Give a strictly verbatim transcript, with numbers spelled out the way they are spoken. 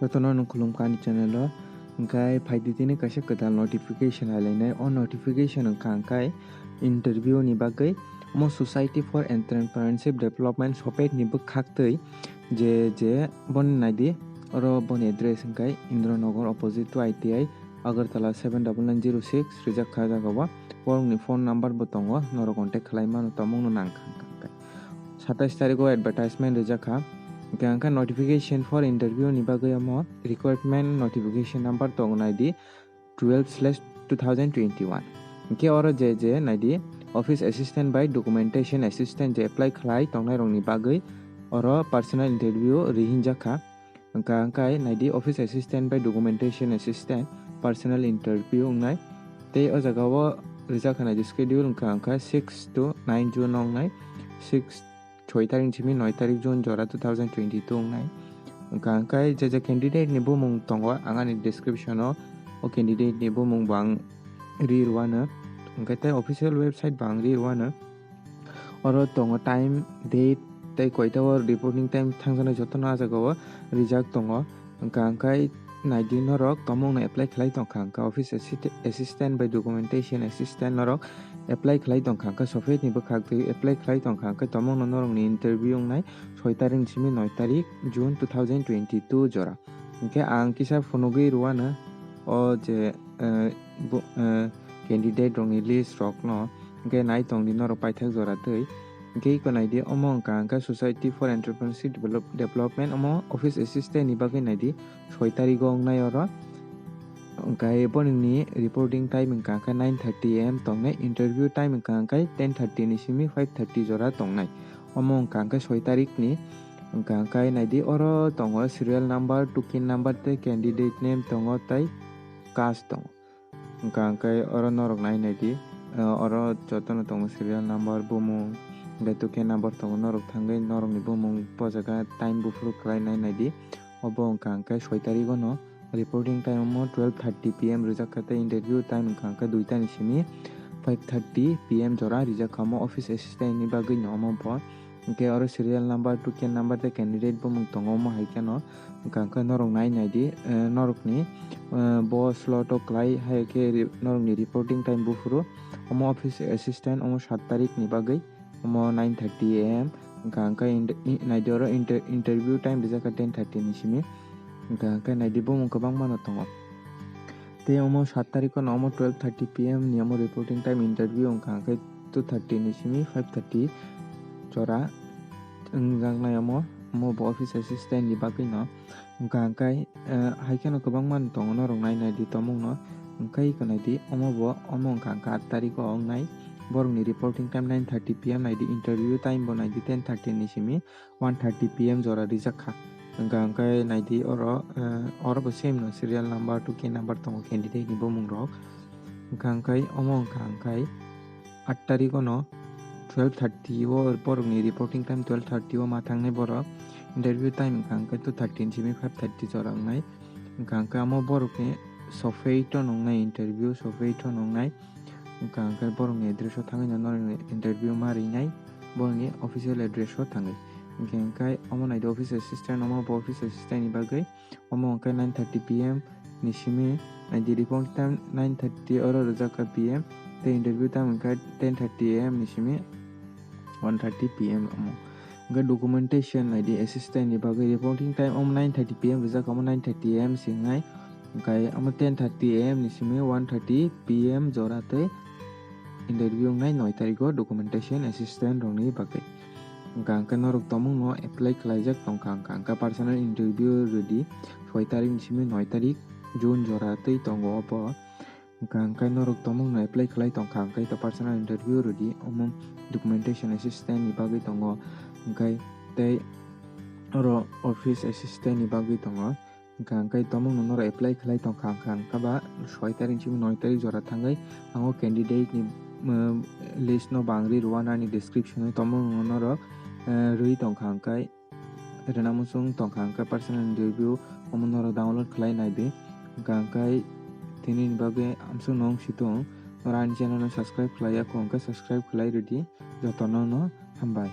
Jotono no khulumkha ani channel o. Hwnkhe phaidi tini kaisa kwtal notification hailainai. O notification wngkha hwnkhe interview ni bagwi omo Society for Entrepreneurship Development, SOFED ni bwkhaktwi je je boni naidi, oro boni address hwnkhe Indranagar opposite to I T I, Agartala seven double nine zero six rijak kha jaga o. Borokni phone number bo tongo, norok contact khlai mano, tomungno nang kha hwnkhe. Satais tarikh o advertisement rijak kha. Hwnkhe ang kha notification for interview ni bagwi omo recruitment notification number tongo naidi twelve slash two thousand twenty-one. Hwnkhe oro je je naidi office assistant bai documentation assistant je apply khlai tongnai rokni bagwi oro personal interview rihinjak kha. Hwnkha hwnkhe naidi office assistant bai documentation assistant personal interview wngnai. Tei o jaga o rijak kha naidi schedule wngkha hwnkha six to nine June wngnai. Six, soi tarik simi noi tarik June jora two thousand twenty-two wngnai. Hwnkha hwnkhe je je candidate ni bumung tongo ang ani description o, o candidate ni bumung bo ang ri rwano. Hwnkhe tei official website bo ang ri rwano. Oro tongo time, date tei koita o reporting time thangjaknai jotono ah jaga o rijak tongo. Hwnkha hwnkhe naidi norok tomungno apply khlai tongkha hwnkha office assi-, assistant bai documentation assistant norok apply khlai tongkha hwnkha SOFED ni bwkhak twi apply khlai tongkha hwnkhe tomungno norokni interview wngnai soi tarik simi noi tarik June two thousand twenty-two jora. Hwnkhe ang kisa phunugwi rwano o je, eh, bo-, eh, candidate rokni list rokno, hwnkhe nai tongdi norok paithak jora twi. Hwnkhe iko naidi, omo wngkha hwnkhe Society for Entrepreneurship Develop-, Development, omo office assistant ni bagwi naidi, soi tarik o wngnai oro. Hwnkhe borokni reporting time wngkha hwnkhe nine thirty A M tongnai, interview time wngkha hwnkhe ten thirty ni simi five thirty jora tongnai. Omo wngkha hwnkhe soi tarik ni, hwnkha hwnkhe naidi oro tongo serial number, token number tei candidate name tongo tei caste tongo. Hwnkha hwnkhe oro norok nai naidi, eh, oro jotono tongo serial number, bumung, hwnkhe token number tongo, norok thangwi norokni bumung bo jaga time buphuru khlai nai naidi. Obo wngkha hwnkhe soi tarik o no. Reporting time omo twelve thirty P M rijak kha tei interview time wngkha hwnkhe duita ni simi five thirty P M jora rijak kha omo office assistant ni bagwi no omo bo. Hwnkhe oro serial number, token number tei candidate bumung tongo omo hai kheno. Hwnkha hwnkhe norok nai naidi, eh, norokni, eh, bo slot o klai hai khe re-, norokni reporting time buphuru omo office assistant omo saat tarik ni bagwi. Omo nine thirty A M, hwnkha hwnkhe inter-, i-, naidi oro inter-, interview time rijak kha ten thirty ni simi, hwnkha hwnkhe naidi bumung kwbangma no tongo. Tei omo saat tarik o no omo twelve thirty P M ni omo reporting time interview wngkha hwnkhe two thirty ni simi five thirty jora wngjaknai omo, omo bo office assistant ni bagwi no. Hwnkha hwnkhe, eh, hai kheno kwbangma no tongo norok nai naidi tomungno. Hwnkhe iko naidi, omo bo, omo wngkha hwnkhe aat tarikh o wngnai. Borokni reporting time nine thirty P M naidi, interview time bo naidi ten thirty ni simi one thirty P M jora rijak kha. Hwnkha hwnkhe naidi oro, eh, oro bo same no serial number, token number tongo candidate ni bumung rok. Hwnkha hwnkhe omo wngkha hwnkhe aat tarikh o no twelve thirty o borokni reporting time twelve thirty o ma thangnai borok. Interview time wngkha hwnkhe two thirty ni simi five thirty jora wngnai. Hwnkha hwnkhe omo borokni SOFED o nwngnai interview, SOFED o nwngnai. Hwnkha hwnkhe borokni address o thangwi no norokni interview ma rinai, borokni official address o thangwi. Hwnkhe hwnkhe omo naidi office assistant, omo bo office assistant ni bagwi. Omo hwnkhe nine thirty P M ni simi, naidi report time nine thirty oro rijak kha P M, tei interview time hwnkhe ten thirty A M ni simi one thirty P M omo. Hwnkhe documentation naidi assistant ni bagwi reporting time omo nine thirty P M rijak kha, omo nine thirty A M se wngnai, hwnkhe omo ten thirty A M ni simi one thirty P M jora tei interview wngnai noi tarikh o documentation assistant rokni bagwi. Hwnkha hwnkhe norok tomungno apply khlaijak tongkha, hwnkha hwnkhe personal interview rwdi soi tarik ni simi noi tarik June jora tei tongo obo. Hwnkha hwnkhe norok tomungno apply khlai tongkha, hwnkhe to personal interview rwdi, omo documentation assistant ni bagwi tongo, hwnkhe tei oro office assistant ni bagwi tongo. Hwnkha hwnkhe tomungno norok apply khlai tongkha, hwnkha hwnkhe ba soi tarik simi noi tarik jora thangwi ang o candidate ni, um, list no bangri rwano ani description o tomungno norok, eh, rwi tongkha, hwnkhe rwna muchung tongkha, hwnkhe personal interview omo norok download khlai naidi. Hwnkha hwnkhe tini ni bagwi amsuk no wng si tong, norok ani channel no subscribe khlai ya kho, hwnkhe subscribe khlai rwdi, jotono no hambai.